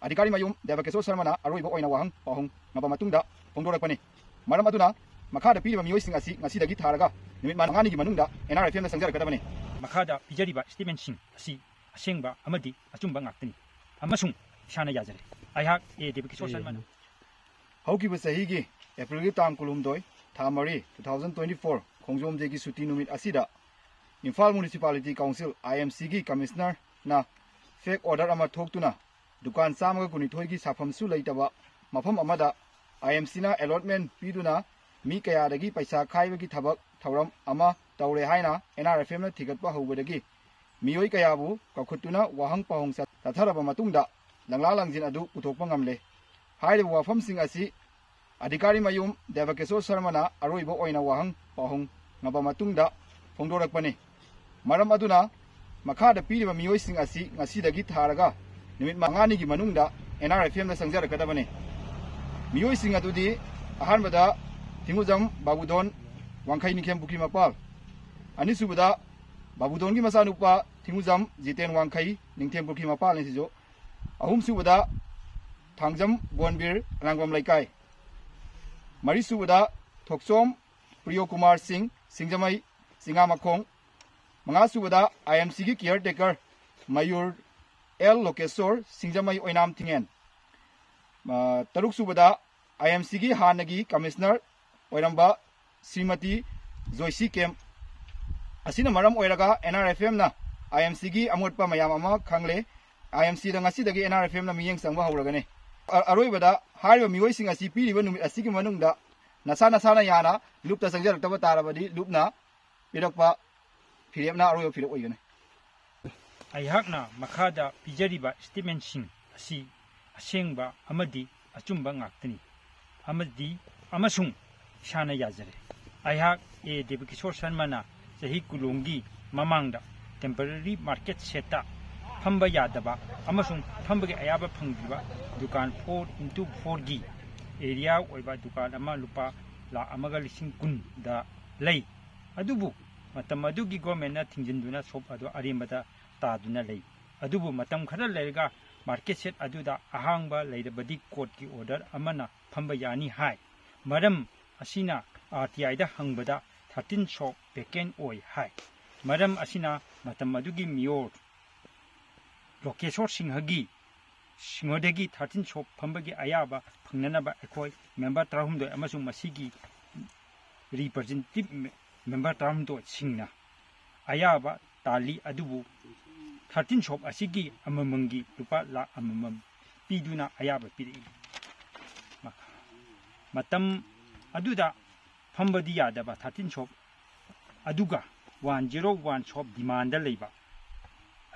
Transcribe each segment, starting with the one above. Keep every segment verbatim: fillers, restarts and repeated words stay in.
ꯑꯙꯤꯀꯥꯔꯤ ꯃꯌꯨꯝ ꯗꯦꯕꯀꯤꯁꯣꯔ ꯁꯔꯃꯅ ꯑꯔꯣꯏꯕ ꯑꯣꯏꯅ ꯋꯥꯍꯪ ꯄꯥꯎꯍꯪ ꯉꯝꯕ ꯃꯇꯨꯡꯗ ꯐꯣꯡꯗꯣꯔꯛꯄꯅꯤ꯫ ꯃꯔꯝ ꯑꯗꯨꯅ ꯃꯈꯥꯗ ꯄꯤꯔꯤꯕ ꯃꯤꯑꯣꯏꯁꯤꯡ ꯑꯁꯤ ꯉꯁꯤꯗꯒꯤ ꯊꯥꯔꯒ ꯅꯨꯃꯤꯠ ꯃꯉꯥꯅꯤꯒꯤ ꯃꯅꯨꯡꯗ ꯑꯦꯟ ꯑꯥꯔ ꯑꯦꯐ ꯑꯦꯝꯗ ꯆꯪꯖꯔꯛꯀꯗꯕꯅꯤ꯫ ꯃꯈꯥꯗ ꯄꯤꯖꯔꯤꯕ ꯁ꯭ꯇꯦꯠꯃꯦꯟꯁꯤꯡ ꯑꯁꯤ ꯑꯁꯦꯡꯕ ꯑꯃꯗꯤ ꯑꯆꯨꯝꯕ ꯉꯥꯛꯇꯅꯤ ꯑꯃꯁꯨꯡ ꯏꯁꯥꯅ ꯌꯥꯖꯔꯦ꯫ ꯑꯩꯍꯥꯛ ꯑꯦ ꯗꯦꯕꯀꯤꯁꯣꯔ ꯁꯔꯃꯅ ꯍꯧꯈꯤꯕ ꯆꯍꯤꯒꯤ ꯑꯦꯄ꯭ꯔꯤꯜꯒꯤ ꯇꯥꯡ ꯀꯨꯟꯍꯨꯝꯗꯣꯏ, ꯊꯥ ꯃꯔꯤ, two thousand twenty four, ꯈꯣꯡꯖꯣꯝ ꯗꯦꯒꯤ ꯁꯨꯇꯤ ꯅꯨꯃꯤꯠ ꯑꯁꯤꯗ ꯏꯝꯐꯥꯜ ꯃ꯭ꯌꯨꯅꯤꯁꯤꯄꯥꯂꯤꯇꯤ ꯀꯥꯎꯟꯁꯤꯜ, ꯑꯥꯏ ꯑꯦꯝ ꯁꯤꯒꯤ ꯀꯃꯤꯁꯅꯔꯅ ꯐꯦꯛ ꯑꯣꯔꯗꯔ ꯑꯃ ꯊꯣꯛꯇꯨꯅ ꯗꯨꯀꯥꯟ ꯆꯥꯝꯃꯒ ꯀꯨꯟꯅꯤꯊꯣꯏꯒꯤ ꯁꯥꯐꯝꯁꯨ ꯂꯩꯇꯕ ꯃꯐꯝ ꯑꯃꯗ ꯑꯥꯏ ꯑꯦꯝ ꯁꯤꯅ ꯑꯦꯂꯣꯠꯃꯦꯟ ꯄꯤꯗꯨꯅ ꯃꯤ ꯀꯌꯥꯗꯒꯤ ꯄꯩꯁꯥ ꯈꯥꯏꯕꯒꯤ ꯊꯕꯛ ꯊꯧꯔꯝ ꯑꯃ ꯇꯧꯔꯦ ꯍꯥꯏꯅ ꯑꯦꯟ ꯑꯥꯔ ꯑꯦꯐ ꯑꯦꯝꯅ ꯊꯤꯒꯠꯄ ꯍꯧꯕꯗꯒꯤ ꯃꯤꯑꯣꯏ ꯀꯌꯥꯕꯨ ꯀꯧꯈꯠꯇꯨꯅ ꯋꯥꯍꯪ ꯄꯥꯎꯍꯪ ꯆꯠ-, ꯆꯠꯊꯔꯕ ꯃꯇꯨꯡꯗ ꯂꯪꯂꯥ ꯂꯪꯖꯤꯟ ꯑꯗꯨ ꯄꯨꯊꯣꯛꯄ ꯉꯝꯂꯦ꯫ ꯍꯥꯏꯔꯤꯕ ꯋꯥꯐꯝꯁꯤꯡ ꯑꯁꯤ ꯑꯙꯤꯀꯥꯔꯤ ꯃꯌꯨꯝ ꯗꯦꯕꯀꯤꯁꯣꯔ ꯁꯔꯃꯅ ꯑꯔꯣꯏꯕ ꯑꯣꯏꯅ ꯋꯥꯍꯪ ꯄꯥꯎꯍꯪ ꯉꯝꯕ ꯃꯇꯨꯡꯗ ꯐꯣꯡꯗꯣꯔꯛꯄꯅꯤ꯫ ꯃꯔꯝ ꯑꯗꯨꯅ ꯃꯈꯥꯗ ꯄꯤꯔꯤꯕ ꯃꯤꯑꯣꯏꯁꯤꯡ ꯑꯁꯤ ꯉꯁꯤꯗꯒꯤ ꯊꯥꯔꯒ ꯅꯨꯃꯤꯠ ꯃꯉꯥꯅꯤꯒꯤ ꯃꯅꯨꯡꯗ ꯑꯦꯟ ꯑꯥꯔ ꯑꯦꯐ ꯑꯦꯝꯗ ꯆꯪꯖꯔꯛꯀꯗꯕꯅꯤ꯫ ꯃꯤꯑꯣꯏꯁꯤꯡ ꯑꯗꯨꯗꯤ ꯑꯍꯥꯟꯕꯗ ꯊꯤꯡꯉꯨꯖꯝ ꯕꯥꯕꯨꯗꯣꯟ, ꯋꯥꯡꯈꯩ, ꯅꯤꯡꯊꯦꯝ ꯄꯨꯈ꯭ꯔꯤ ꯃꯄꯥꯜ, ꯑꯅꯤꯁꯨꯕꯗ ꯕꯥꯕꯨꯗꯣꯟꯒꯤ ꯃꯆꯥꯅꯨꯄꯥ ꯊꯤꯡꯉꯨꯖꯝ ꯖꯤꯇꯦꯟ, ꯋꯥꯡꯈꯩ, ꯅꯤꯡꯊꯦꯝ ꯄꯨꯈ꯭ꯔꯤ ꯃꯄꯥꯜꯅꯤ ꯁꯤꯁꯨ, ꯑꯍꯨꯝꯁꯨꯕꯗ ꯊꯥꯡꯖꯝ ꯕꯣꯟꯕꯤꯔ, ꯑꯔꯥꯡꯕꯝ ꯂꯩꯀꯥꯏ, ꯃꯔꯤꯁꯨꯕꯗ ꯊꯣꯛꯆꯣꯝ ꯄ꯭ꯔꯤꯌꯣ ꯀꯨꯃꯥꯔ ꯁꯤꯡ, ꯁꯤꯡꯖꯃꯩ ꯆꯤꯉꯥꯃꯈꯣꯡ, ꯃꯉꯥꯁꯨꯕꯗ ꯑꯥꯏ ꯑꯦꯝ ꯁꯤꯒꯤ ꯀꯤꯌꯔ ꯇꯦꯀꯔ ꯃꯌꯨꯔ ꯑꯦꯜ ꯂꯣꯀꯦꯁꯣꯔ, ꯁꯤꯡꯖꯃꯩ ꯑꯣꯏꯅꯥꯝ ꯊꯤꯡꯉꯦꯟ, ꯑ, ꯇꯔꯨꯛꯁꯨꯕꯗ ꯑꯥꯏ ꯑꯦꯝ ꯁꯤꯒꯤ ꯍꯥꯟꯅꯒꯤ ꯀꯃꯤꯁꯅꯔ ꯑꯣꯏꯔꯝꯕ ꯁ꯭ꯔꯤꯃꯇꯤ ꯖꯣꯏꯁꯤ ꯀꯦꯝ꯫ ꯑꯁꯤꯅ ꯃꯔꯝ ꯑꯣꯏꯔꯒ ꯑꯦꯟ ꯑꯥꯔ ꯑꯦꯐ ꯑꯦꯝꯅ ꯑꯥꯏ ꯑꯦꯝ ꯁꯤꯒꯤ ꯑꯃꯣꯠꯄ ꯃꯌꯥꯝ ꯑꯃ ꯈꯪꯂꯦ꯫ ꯑꯥꯏ ꯑꯦꯝ ꯁꯤꯗ ꯉꯁꯤꯗꯒꯤ ꯑꯦꯟ ꯑꯥꯔ ꯑꯦꯐ ꯑꯦꯝꯅ ꯃꯤꯠꯌꯦꯡ ꯆꯪꯕ ꯍꯧꯔꯒꯅꯤ꯫ ꯑ-, ꯑꯔꯣꯏꯕꯗ ꯍꯥꯏꯔꯤꯕ ꯃꯤꯑꯣꯏꯁꯤꯡ ꯑꯁꯤ ꯄꯤꯔꯤꯕ ꯅꯨꯃꯤꯠ ꯑꯁꯤꯒꯤ ꯃꯅꯨꯡꯗ ꯅꯁꯥ ꯅꯁꯥꯅ ꯌꯥꯅ ꯂꯨꯞꯇ ꯆꯪꯖꯔꯛꯇꯕ ꯇꯥꯔꯕꯗꯤ ꯂꯨꯞꯅ ꯄꯤꯔꯛꯄ ꯐꯤꯔꯦꯞꯅ ꯑꯔꯣꯏꯕ ꯐꯤꯔꯦꯞ ꯑꯣꯏꯒꯅꯤ꯫ ꯑꯩꯍꯥꯛꯅ ꯃꯈꯥꯗ ꯄꯤꯖꯔꯤꯕ ꯁ꯭ꯇꯦꯠꯃꯦꯟꯁꯤꯡ ꯑꯁꯤ ꯑꯁꯦꯡꯕ ꯑꯃꯗꯤ ꯑꯆꯨꯝꯕ ꯉꯥꯛꯇꯅꯤ ꯑꯃꯗꯤ, ꯑꯃꯁꯨꯡ ꯏꯁꯥꯅ ꯌꯥꯖꯔꯦ꯫ ꯑꯩꯍꯥꯛ ꯑꯦ ꯗꯦꯕꯀꯤꯁꯣꯔ ꯁꯔꯃꯅ ꯆꯍꯤ ꯀꯨꯟꯂꯣꯝꯒꯤ ꯃꯃꯥꯡꯗ ꯇꯦꯝꯄꯔꯔꯤ ꯃꯥꯔꯀꯦꯠ ꯁꯦꯠꯇ ꯐꯝꯕ ꯌꯥꯗꯕ ꯑꯃꯁꯨꯡ ꯐꯝꯕꯒꯤ ꯑꯌꯥꯕ ꯐꯪꯗ꯭ꯔꯤꯕ ꯗꯨꯀꯥꯟ four into fourꯒꯤ ꯑꯦꯔꯤꯌꯥ ꯑꯣꯏꯕ ꯗꯨꯀꯥꯟ ꯑꯃ ꯂꯨꯄꯥ ꯂꯥꯈ ꯑꯃꯒ ꯂꯤꯁꯤꯡ ꯀꯨꯟꯗ ꯂꯩ꯫ ꯑꯗꯨꯕꯨ ꯃꯇꯝ ꯑꯗꯨꯒꯤ ꯒꯣꯔꯃꯦꯟꯅ ꯊꯤꯡꯖꯤꯟꯗꯨꯅ ꯁꯣꯞ ꯑꯗꯨ ꯑꯔꯦꯝꯕꯗ ꯇꯥꯗꯨꯅ ꯂꯩ꯫ ꯑꯗꯨꯕꯨ ꯃꯇꯝ ꯈꯔ ꯂꯩꯔꯒ ꯃꯥꯔꯀꯦꯠ ꯁꯦꯠ ꯑꯗꯨꯗ ꯑꯍꯥꯡꯕ ꯂꯩꯔꯕꯗꯤ ꯀꯣꯔꯠꯀꯤ ꯑꯣꯔꯗꯔ ꯑꯃꯅ ꯐꯝꯕ ꯌꯥꯅꯤ ꯍꯥꯏ꯫ ꯃꯔꯝ ꯑꯁꯤꯅ ꯑꯥꯔ ꯇꯤ ꯑꯥꯏꯗ ꯍꯪꯕꯗ ꯊꯥꯔꯇꯤꯟ ꯁꯣꯞ ꯚꯦꯀꯦꯟ ꯑꯣꯏ ꯍꯥꯏ꯫ ꯃꯔꯝ ꯑꯁꯤꯅ ꯃꯇꯝ ꯑꯗꯨꯒꯤ ꯃꯤꯌꯣꯔ ꯂꯣꯀꯦꯁꯣꯔ ꯁꯤꯡꯍꯒꯤ ꯁꯤꯡꯍꯗꯒꯤ ꯊꯥꯔꯇꯤꯟ ꯁꯣꯞ ꯐꯝꯕꯒꯤ ꯑꯌꯥꯕ ꯐꯪꯅꯅꯕ ꯑꯩꯈꯣꯏ ꯃꯦꯝꯕꯔ ꯇꯔꯥꯍꯨꯝꯗꯣꯏ ꯑꯃꯁꯨꯡ ꯃꯁꯤꯒꯤ ꯔꯤꯄ꯭ꯔꯖꯦꯟꯇꯦꯇꯤꯚ ꯃꯦꯝꯕꯔ ꯇꯔꯥꯍꯨꯝꯗꯣꯏꯁꯤꯡꯅ ꯑꯌꯥꯕ ꯇꯥꯜꯂꯤ꯫ ꯑꯗꯨꯕꯨ ꯊꯥꯔꯇꯤꯟ ꯁꯣꯞ ꯑꯁꯤꯒꯤ ꯑꯃꯃꯝꯒꯤ ꯂꯨꯄꯥ ꯂꯥꯈ ꯑꯃꯃꯝ ꯄꯤꯗꯨꯅ ꯑꯌꯥꯕ ꯄꯤꯔꯛꯏ꯫ ꯃꯇꯝ ꯑꯗꯨꯗ ꯐꯝꯕꯗꯤ ꯌꯥꯗꯕ ꯊꯥꯔꯇꯤꯟ ꯁꯣꯞ ꯑꯗꯨꯒ ꯋꯥꯟ ꯖꯦꯔꯣ ꯋꯥꯟ ꯁꯣꯞ ꯗꯤꯃꯥꯟꯗ ꯂꯩꯕ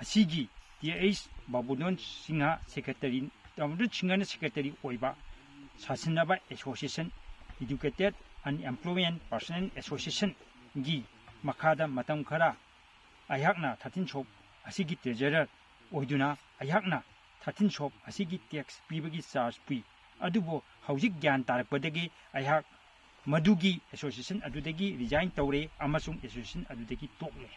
ꯑꯁꯤꯒꯤ T H Babudon Singh secretary, Babudon ꯁꯤꯡꯍꯅ ꯁꯦꯀ꯭ꯔꯦꯇꯔꯤ ꯑꯣꯏꯕ ꯁꯥꯁꯤꯟꯅꯕ ꯑꯦꯁꯣꯁꯤꯌꯦꯁꯟ, Educated Unemployment Personnel Associationꯒꯤ ꯃꯈꯥꯗ ꯃꯇꯝ ꯈꯔ ꯑꯩꯍꯥꯛꯅ ꯊꯥꯔꯇꯤꯟ ꯁꯣꯞ ꯑꯁꯤꯒꯤ ꯇ꯭ꯔꯦꯖꯔꯔ ꯑꯣꯏꯗꯨꯅ ꯑꯩꯍꯥꯛꯅ ꯊꯥꯔꯇꯤꯟ ꯁꯣꯞ ꯑꯁꯤꯒꯤ ꯇꯦꯛꯁ ꯄꯤꯕꯒꯤ ꯆꯥꯔꯖ ꯄꯨꯏ꯫ ꯑꯗꯨꯕꯨ ꯍꯧꯖꯤꯛ ꯒ꯭ꯌꯥꯟ ꯇꯥꯔꯛꯄꯗꯒꯤ ꯑꯩꯍꯥꯛ ꯃꯗꯨꯒꯤ ꯑꯦꯁꯣꯁꯤꯌꯦꯁꯟ ꯑꯗꯨꯗꯒꯤ ꯔꯤꯖꯥꯏꯟ ꯇꯧꯔꯦ ꯑꯃꯁꯨꯡ ꯑꯦꯁꯣꯁꯤꯌꯦꯁꯟ ꯑꯗꯨꯗꯒꯤ ꯇꯣꯛꯂꯦ꯫